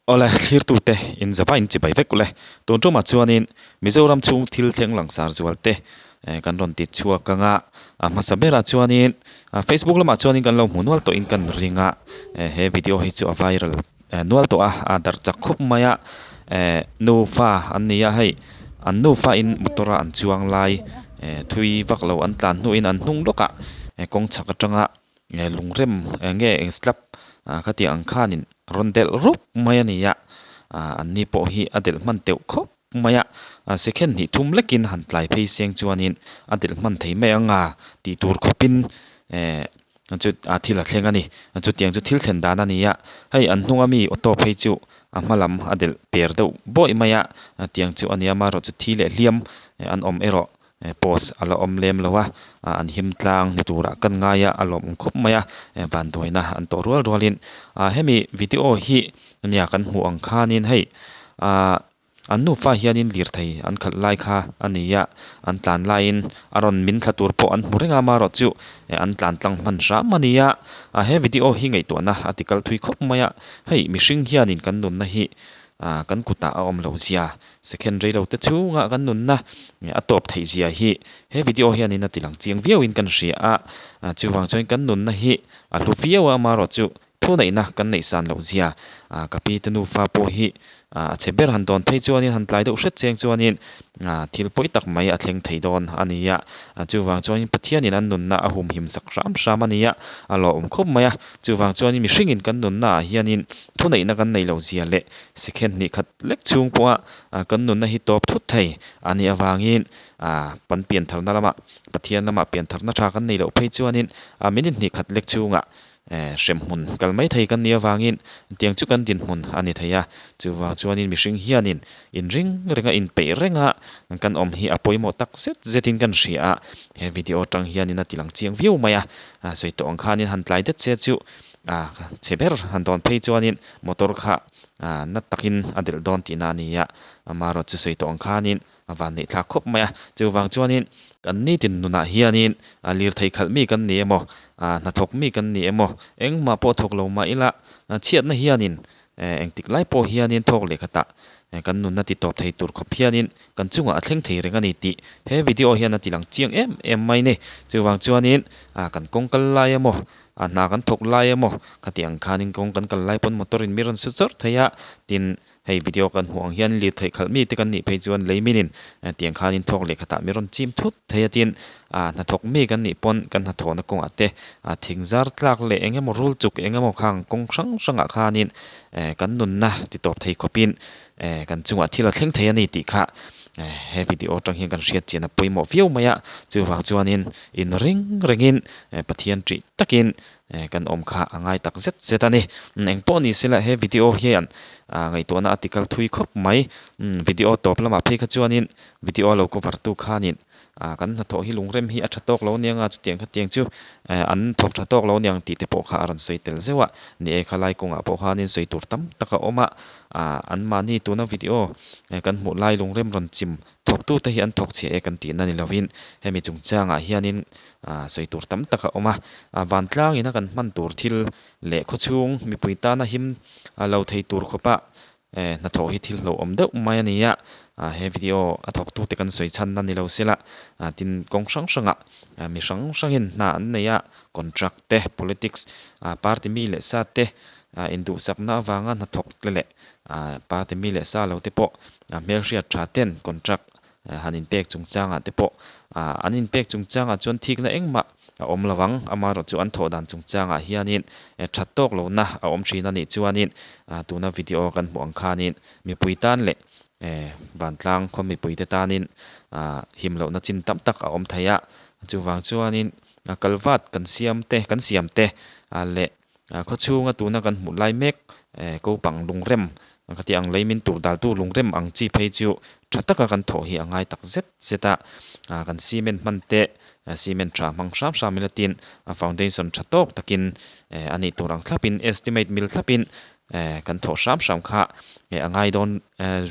Awle, thlirtute in zava in chibai vek ule. Tun tumah chuanin Mizoram chhung thil thleng langsar zual te kan rawn ti chhuak ang a, a hmasa berah chuanin Facebook lamah chuanin kan lo hmu nual tawhin kan ring a, he video hi chu a viral nual tawh a, a darh chak khawp mai a, nufa an ni a hei an nufa in motor a an chuang lai thui vak lo an tlan hnuin an hnung lawkah kawng chhak atanga lungrem eng nge eng slab khatiang ang khanin rawn delh rup mai a ni a, an ni pawh hi a delh hman teuh khawp mai a, second hnih thum lekin han tlai phei seng chuanin a delh hman thei mai ang a tih tur khawpin eh chu thil a thleng a ni, chutiang chu thil thlen dan a ni a, hei an hnunga mi auto phei chu a hma lam a delh per deuh bawih mai a, tiang chu a ni a amaherawhchu thi leh hliam an awm erawh Post a la awm lem lo a, an him tlang ni turah kan ngai a, a lawmawm khawp mai a, vanduaina an tawh rual rualin hemi video hi nia kan hmuh ang khanin hei ah an nufa hianin lirthei an khalh lai kha a ni a, an tlan laiin a rawn min thla tur pawh an hmu reng a, amaherawhchu an tlan tlang hman hram a ni a, he video hi ngaihtuahna a ti kal thui khawp mai a, hei mihring hianin kan nunna hi kan kutah a awm loh zia Second rei lo te chhungah kan nunna a tawp theih zia hi he video hianin a tilang chiang viauin kan hria a, chuvang chuan kan nunna hi a hlu viau a, amaherawhchu thuneihna kan neih san loh zia ka pi te nufa pawh hi a chhe ber han dawn phei chuanin han tlai deuh hret cheng chuanin thil pawi tak mai a thleng thei dawn a ni a, chuvang chuanin Pathianin an nunna a humhim sak hram hram a ni a, a lawmawm khawp mai a, chuvang chuanin mihringin kan nunnaah hianin thuneihna kan neih loh zia leh Second hnih khat lek chhung pawha kan nunna hi tawp thut thei a nih avangin kan piantharna lamah Pathian lamah piantharna tha kan neih loh phei chuanin minute hnih khat lek chhungah hremhmun kal mai thei kan nih avangin tiang chu kan dinhmun a ni thei a. Chuvang chuanin mihring hianin inring renga inpeih renga kan awm hi a pawimawh tak zet zetin kan hria a, he video atang hianin a tilang chiang viau mai a, sawi tawh ang khanin han tlai det se chu chhe ber han dawn phei chuanin motor kha na takin a delh dawn tihna a ni a, amaherawh chu sawi tawh ang khanin a van neih thlak khawp mai a, chuvang chuanin kan nitin nunah hianin lirthei khalh mi kan ni emaw hnathawk mi kan ni emaw engmah pawh thawk lo mah ila chhiatna hianin engtik lai pawh hianin thawk leh khatah kan nunna ti tawp thei tur khawp hianin kan chungah a thleng thei reng a ni tih he video hian a ti lang chiang em em mai ni. Chuvang chuanin kan kawng kal lai emaw A hna kan thawk lai emaw khati ang khanin kawng kan kal lai pawn motor in mi rawn su chawrh thei a, tin hei video kan hmuh ang hian lirtheih khalh mi te kan nih phei chuan lei minin tiang khanin thawk leh khatah mi rawn chim thut thei a, tin a hnathawk mi kan nih pawn kan hnathawhna kawngah te thing zar tlak leh eng emaw rul chuk eng emaw khang kawng hrang hrangah khanin kan nunna ti tawp thei khawpin kan chungah thil a thleng thei a ni tih kha he video atang hian kan hriat chian a pawimawh viau mai a, chuvang chuanin in ring rengin Pathian ṭih takin kan awm kha a ngai tak zet zet a ni. Eng pawh ni sela he video hian ngaihtuahna a ti kal thui khawp mai. Video tawp lamah phei kha chuanin video lo cover tu khanin kan hnathawh hi lungrem hi a tha tawk lo aniang a, chutiang khatiang chu an thawk tha tawk lo aniang tih te pawh kha a rawn sawi tel zeuh a. Ni e, khalai kawngah pawh khanin sawi tur tam tak a awm a, anmahni tuna video kan hmuh lai lungrem rawn chim Thawktute hi an thawk chhiah e kan tihna ni lovin hemi chungchangah hianin sawi tur tam tak a awm a, vantlangin a kan hman tur thil leh khawchhung mipui tana him lo thei tur khawpa hnathawh hi thil hlauhawm deuh mai a ni a, he video a thawktute kan sawi chhanna ni lo sela tin kawng hrang hrangah mi hrang hrangin hna an nei a, contract te, politics, party mi leh sa te induhsakna avanga hnathawk te leh party mi leh sa lo te pawh hmelhriat tha ten contract han inpek chungchangah te pawh an inpek chungchangah chuan thikna engmah a awm lo ang, amaherawhchu an thawh dan chungchangah hianin that tawk lohna a awm thin a nih chuanin tuna video kan hmuh ang khanin mipui tan leh vantlang khaw mipuite tanin him lohna chin tam tak a awm thei a, chuvang chuanin kalvat kan siam te kan siam te leh Khawchhunga tuna kan hmuh lai mek kopang lungrem khati ang lei min tur daltu lungrem ang chi phei chu tha taka kan thawh hi a ngai tak zet zet a, kan cement hman te cement tha hmang hram hram ila tin a foundation tha tawk takin a nih tur ang thlapin estimate mil thlapin kan thawh hram hram kha a ngai dawn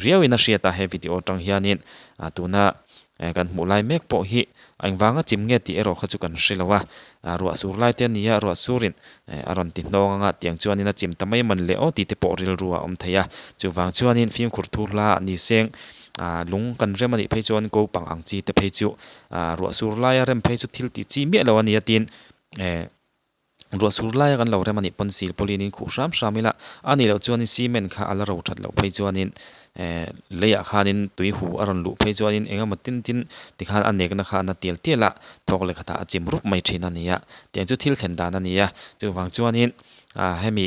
riauin a hriat a he video atang hianin tuna. Kan hmuh lai mek pawh hi engvanga chim nge tih erawh kha chu kan hre lo a, ruah sur lai te a ni a, ruah surin a rawn ti hnawng anga tiang chuanin a chim ta mai man leh aw tih te pawh rilru a awm thei a. Chuvang chuanin fimkhur thu hla ni seng lung kan rem a nih phei chuan ko pang ang chi te phei chu ruah sur laia rem phei chu thil tih chi miah lo a ni a tin Ruah sur laia kan lo rem a nih pawn silpawlin in khuh hram hram ila, a nih loh chuanin cement kha a la ro that loh phei chuanin eh leiah khanin tui hu a rawn luh phei chuanin eng emaw tin tin tikhan a nekna kha a na tial tial a, thawk leh khatah a chim rup mai thin a ni a, tiang chu thil thlen dan a ni a, chuvang chuanin ah hemi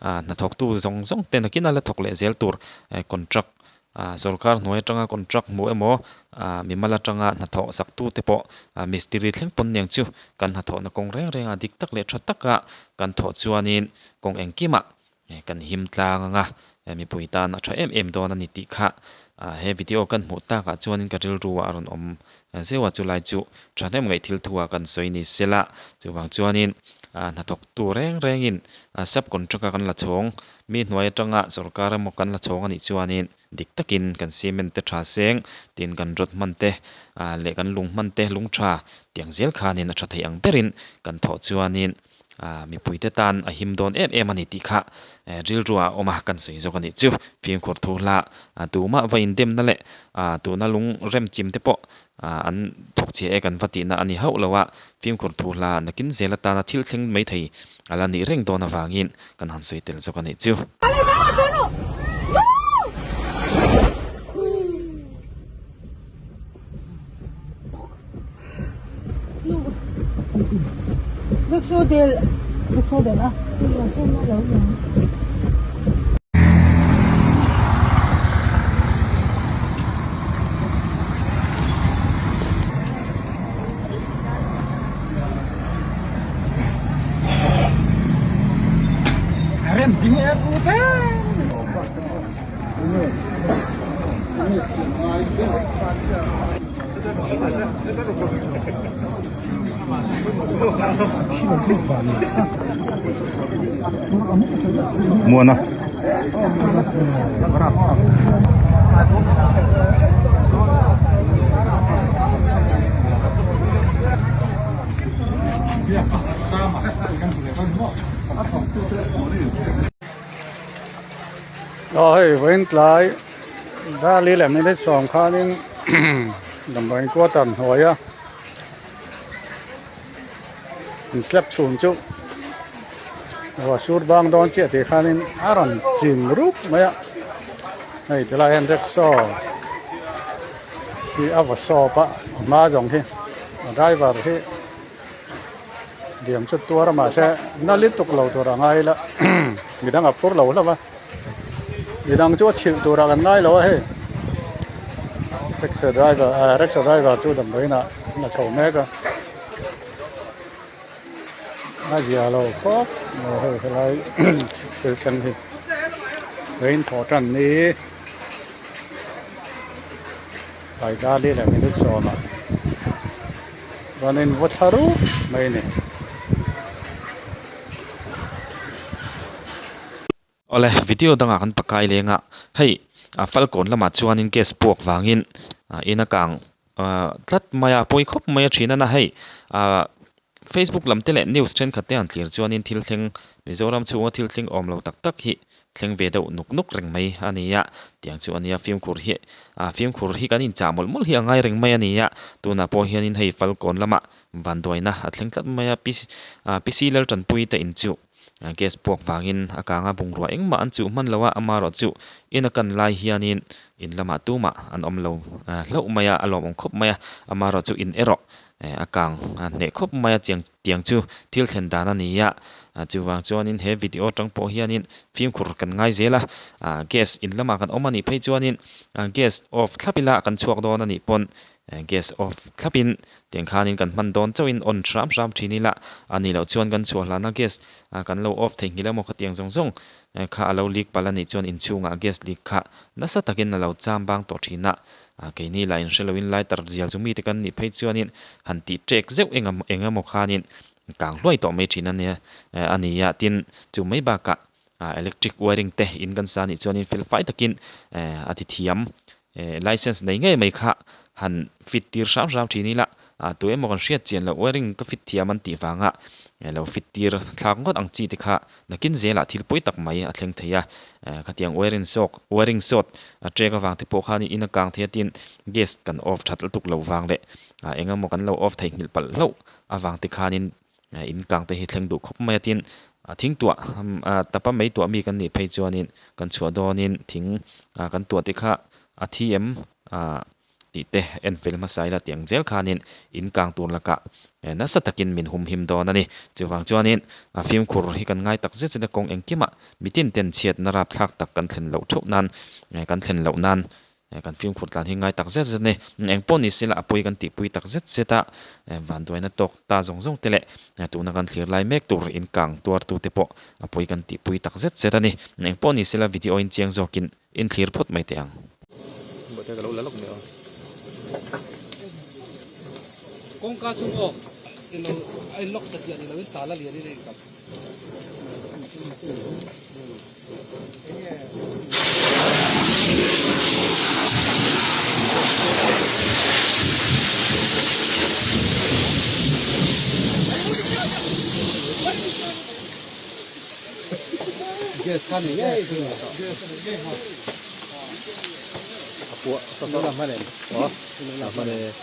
ah hnathawktu zawng zawng te nakin a la thawk leh zel tur eh contract Ah sorkar hnuai atanga contract hmuh emaw ah mimal atanga hnathawh sak tu te pawh ah mistiri thleng pawn niang chu kan hnathawhna kawng reng reng a dik tak leh tha taka kan thawh chuanin kawng engkimah kan him tlang anga mipui tan a tha em em dawn a ni tih kha ah he video kan hmuh takah chuanin ka rilru ah a rawn awm zeuh a chulai chu thahnem ngaih thil thu ah kan sawi ni sela chuvang chuanin ah hnathawk tu reng rengin ah sub contract a kan la chhawng Mi hnuai atanga sorkar emaw kan la chhawng a nih chuanin dik takin kan cement te tha seng tin kan rod hman te ah leh kan lung hman te lung tha tiang zel khanin a tha thei ang berin kan thawh chuanin ah mipuite tan a him dawn em em a ni tih kha eh rilruah a awm a kan sawi zawk a nih chu. Fimkhur thu hla ah tumah va indemna leh ah tuna lung rem chim te pawh Ah, an thawk chhe e kan va tihna a ni hauh lo a, fimkhur thu hla nakin zel atana thil thleng mai thei a la nih reng dawn avangin kan han sawi tel zawk a nih chu. Muana. Aw hei vawiin tlai Dali leh minute sawm khanin damdawiin quarter hnuaia in slab chhun chu ruah sur bang dawn chiah tih khanin a rawn chim rup mai a hei tilai hian rickshaw hi a vaw sawp a a hma zawng hi a driver hi diam chu tuar a mahse na lutuk lo tur a ngai la midang a phur lo hlauh a. Midang chu a chhilh turah kan ngai lo a hei taxi driver ah rickshaw driver chu damdawiin ah a chho mek a a zia lo khawp mai hei helai thil thleng hi train thawh tan ni Paidali leh minute sawmah rawn in vaw thla rup mai a ni. Awle, video dangah kan pakai leng a, hei a falkawn lamah chuanin gas puak vangin in a kang tlat mai a, pawi khawp mai a thin a na hei ah Facebook lam te leh news thenkhat te han thlir chuanin thil thleng Mizoram chhunga thil thleng awm lo tak tak hi thleng ve deuh nuk nuk reng mai a ni a, tiang chu a nia fimkhur hi ah fimkhur hi kan inchah mawlh mawlh hi a ngai reng mai a ni a, tunah pawh hianin hei falkawn lamah vanduaina a thleng tlat mai a, PC Laltanpui te in chu. Gas puak vangin a kanga bungrua engmah an chuh hman lo a, amarawh chu in a kan lai hianin in lamah tumah an awm lo hlauh mai a, a lawmawm khawp mai a, amarawh chu in erawh a kang hneh khawp mai a, chiang tiang chu thil thlen dan a ni a, chuvang chuanin he video atang pawh hianin fimkhur kan ngai zel a, gas in lamah kan awm a nih phei chuanin gas off thlap ila kan chhuak dawn a nih pawn Gas off thlapin tiang khanin kan hman dawn chauhin on hram hram thin ila, a nih loh chuan kan chhuah hlana gas kan lo off theihnghilh emaw khatiang zawng zawng kha a lo leak palh a nih chuan inchhungah gas leak kha nasa takin a lo cham bang tawh thin a, keini lah inhre loin lighter zial chu mite kan nih phei chuanin han tih ṭek zeuh eng emaw khanin kang hluai tawh mai thin a nia a ni a, tin chu mai bakah electric wiring te in kan sa nih chuanin fel fai takin a ti thiam. License nei ngei mai kha han fit tir hram hram thin ila ah tu emaw kan hriat chian loh wiring ka fit thiam an tih vanga lo fit tir thlak ngawt ang chi te kha nakin zelah thil pawi tak mai a thleng thei a khatiang wiring sawk wiring sawt a trek avang te pawh khan in a kang thei a tin gas kan off that lutuk loh vang leh ah eng emaw kan lo off theihnghilh palh hlauh avang te khanin in kang te hi thleng duh khawp mai a tin a thing tuah tapa mai tuah mi kan nih phei chuanin kan chhuah dawnin thing ah kan tuah te kha a thi em ah tih te en fel hmasa ila tih ang zel khanin in kang tur lakah nasa takin min hum him dawn a ni. Chuvang chuanin a fimkhur hi kan ngai tak zet zet a kawng engkimah mitin ten chhiatna rapthlak tak kan thlen loh theuh nan kan thlen loh nan kan fimkhur tlan hi ngai tak zet zet a ni. Eng pawh ni sela a pawi kan tihpui tak zet zet a vanduaina tawk ta zawng zawng te leh tuna kan thlir lai mek tur in kang tuar tu te pawh a pawi kan tihpui tak zet zet a ni. Eng pawh ni sela video in chiang zawkin In thlir phawt mai teh ang. Kawngka chu maw ilo a in lock satliah ni loin tala lian in a inkap. Gas kha ni ngei thung a. Gas a ni ngei ha. A puah sa sa la hman em? Aw la hman e.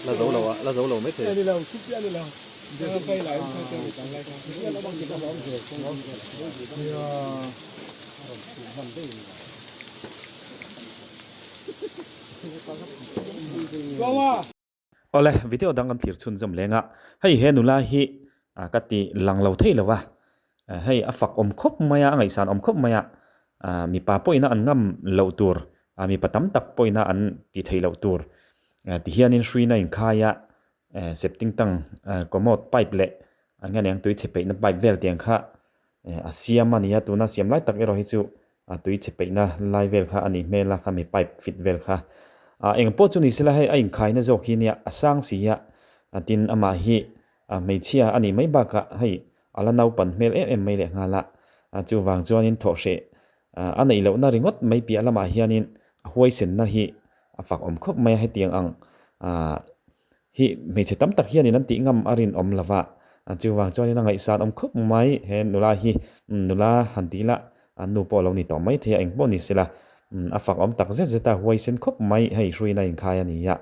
La zo lo a, la zo lo mai thei. Awle, video dang kan thlir chhunzawm leng a, hei he nula hi ka ti lang lo thei lo a, hei a fak awm khawp mai a, a ngaihsan awm khawp mai a, mipa pawhina an ngam loh tur, mipa tam tak pawhina an ti thei loh tur ti hianin hruina inkhai a, septing tank commode pipe leh eng nge niang tui chhe peihna pipe vel tiang kha a siam a ni a, tuna siam lai tak erawh hi chu a tui chhe peihna lai vel kha a nih hmel a khami pipe fit vel kha ah eng pawh chu ni sela hei a inkhaina zawk hi nia a sang si a tin amah hi a hmeichhia a nih mai bakah hei a la naupan hmel em em mai leh nghal a a chuvang chuanin thawhhreh a neih lohna ringawt mai piah lamah hianin a huaisenna hi a fak awm khawp mai a hetiang ang ah Hi hmeichhe tam tak hianin an tih ngam a rinawm lo va, chuvang chuanin a ngaihsan awm khawp mai. He nula hi nula han ti ila an nu pawh a lo ni tawh mai thei a, engpawh ni sela a fak awm tak zet zet a, huaisen khawp mai hei hruina inkhai a ni a,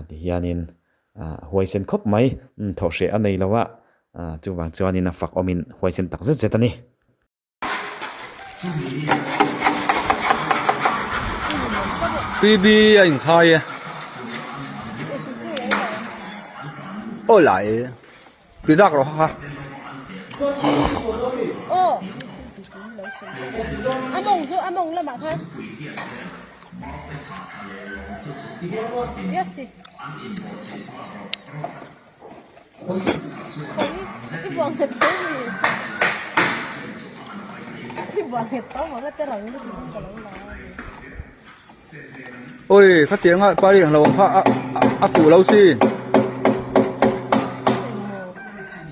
ti hianin huaisen khawp mai thawhhreh a nei lo a, chuvang chuanin a fak awmin huaisen tak zet zet a ni. PB a inkhai e aw lai tui dak rawh ha Oi khatiang a pari ang lo ang kha a a fuh lo sin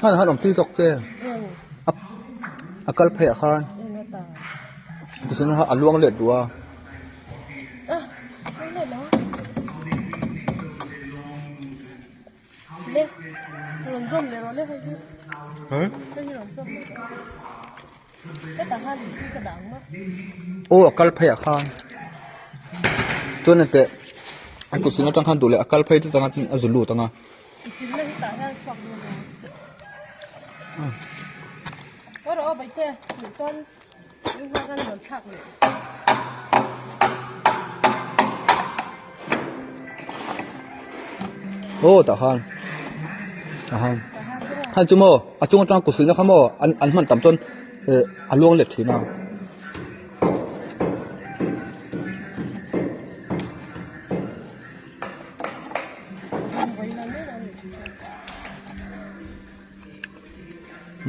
han han awm tui zawk che a a kal phei ah khan tichuan a luang let duh a. Le rawn zawm leh rawh le hei hi hei hi rawn zawm leh rawh hetah khan tui ka dah ang maw aw a kal phei ah khan chuan teh a kut sin atang khan duh leh a kal phei tlat anga tin a zu lut anga chin na hi tah hian a chhuak dawn a aw rawh aw baite nih chuan Lu hma khan rawn thlak leh. Aw tah khan tah khan khan chu maw a chung atang kut suihna kha maw an an hman tam chuan eh a luang let thin a.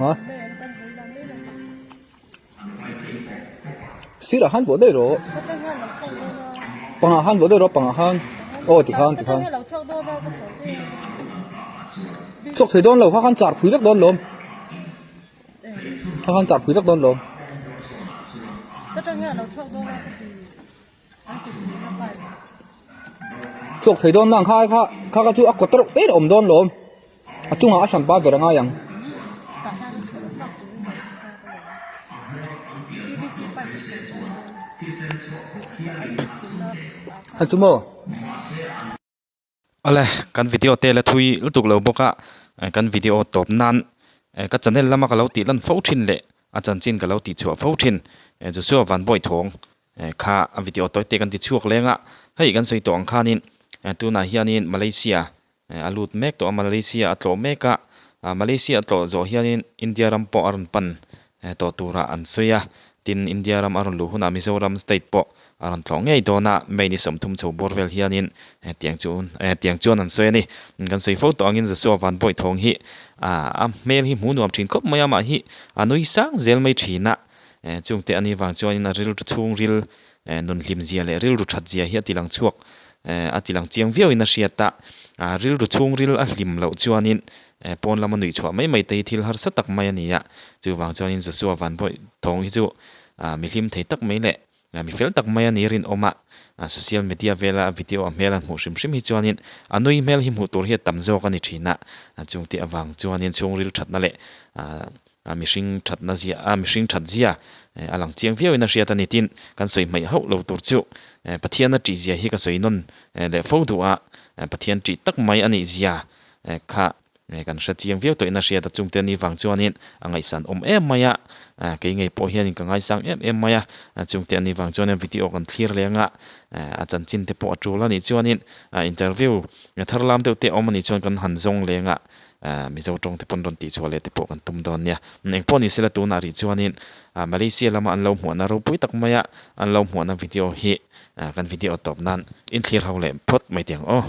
Maw. Sirah khan vuah daih rawh pangah khan vuah daih rawh pangah khan aw ti khan ti khan chhuak thei dawn lo kha khan char phui vek dawn lawm. Kha khan chah pui vek dawn lo. Chhuak thei dawn nang kha ai kha kha kha chu a kawt reuh te a awm dawn lawm. A chungah a hran pa ber a ngai ang. Kha chu maw? Awle kan video te la thui lutuk lo bawk a kan video tawp nan ka channel lama ka lo tih lan fo thin leh a chanchin ka lo tih chhuah fo thin Joshua Van Bawithawng kha a video tawi te kan ti chhuak leng a hei kan sawi tawh ang khanin tunah hianin Malaysia a lut mek tawh a Malaysia a tlawh mek a Malaysia a tlawh zawh hianin India ram pawh a rawn pan tawh turah an sawi a tin India ram a rawn luh hunah Mizoram state pawh a rawn tlawh ngei dawn a May ni 30 chho bawr vel hianin hetiang chu hetiang chuan an sawi a ni. Kan sawi fo tawh angin Joshua Van Bawi thawng hi a hmel hi hmu nuam thin khawp mai a mah hi a nui sang zel mai thin a chungte a ni vang chuanin a rilru chhungril nun hlim zia leh rilru that zia hi a ti lang chhuak a ti lang chiang viau in a hriat a rilru chhungril a hlim loh chuanin pawn lama nuih chhuah mai mai te hi thil harsa tak mai a ni a chuvang chuanin Joshua Van Bawi thawng hi chu mi hlim thei tak mai leh Mi fel tak mai a ni rinawm a, social media vela video a hmel an hmuh hrim hrim hi chuanin a nui hmel hi hmuh tur hi a tam zawk a ni thin a, chungte avang chuanin chhungril thatna leh mihring thatna zia a mihring that zia a lang chiang viauin a hriat a ni tin kan sawi hmaih hauh lo tur chu Pathian a tih zia hi ka sawi nawn leh fo duh a, Pathian tih tak mai a nih zia kha Kan hre chiang viau tawhin a hriat a chungte ani vang chuanin a ngaihsan awm em mai a, kei ngei pawh hianin ka ngaisang em em mai a, chungte ani vang chuanin video kan thlir leng a, a chanchin te pawh a tul anih chuanin interview thar lam deuh te a awm anih chuan kan han zawng leng a, Mizo tawng te pawn rawn tihchhuah leh te pawh kan tum dawn nia. Engpawh ni sela tunah rih chuanin Malaysia lama an lo hmuahna ropui tak mai a, an lo hmuahna video hi kan video tawp nan inthlir ho leh phawt mai teh ang aw.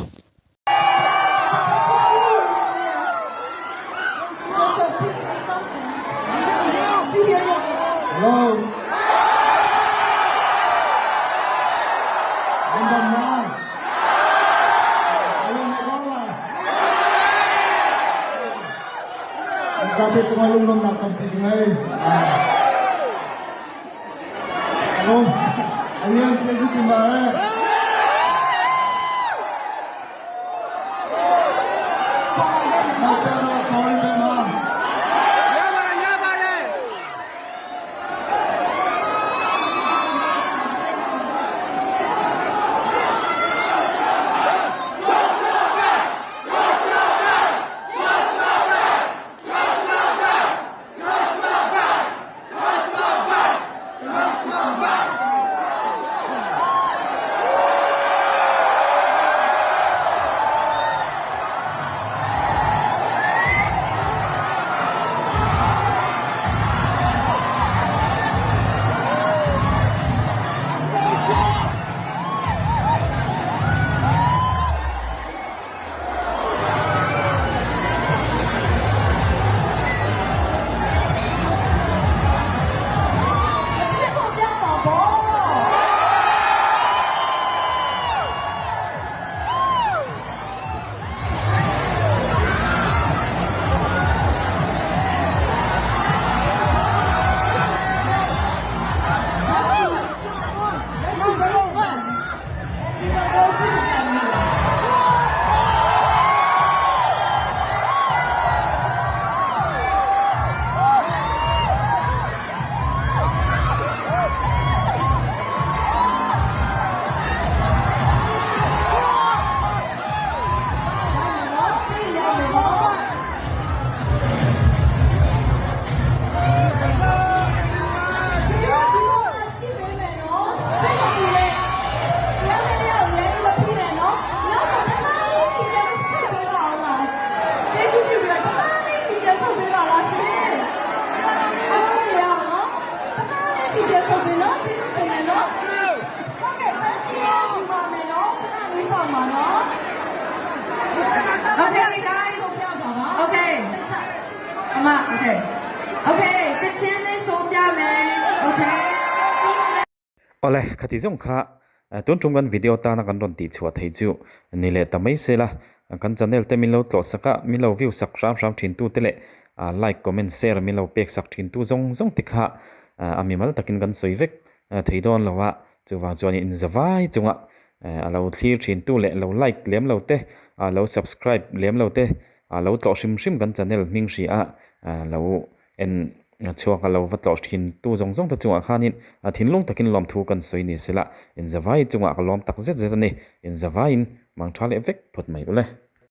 Awle, khati zawng kha tun tum kan video tana kan rawn tih chhuah thei chu ni leh ta mai se la, kan channel te min lo tlawh sak a, min lo view sak hram hram thin tu te leh. Like, comment, share min lo pek sak thin tu zawng zawng te kha a mimal takin kan sawi vek thei dawn lo a, chuvang chuanin inzavai chunga a lo thlir thin tu leh lo like lem lo te, lo subscribe lem lo te, lo tlawh hrim hrim kan channel hming hria a lo en chhuak a lo va tlawh thin tu zawng zawng te chungah khanin thinlung takin lawmthu kan sawi ni sela, inzavai chungah ka lawm tak zet zet a ni, inzavaiin mangtha leh vek phawt mai ule.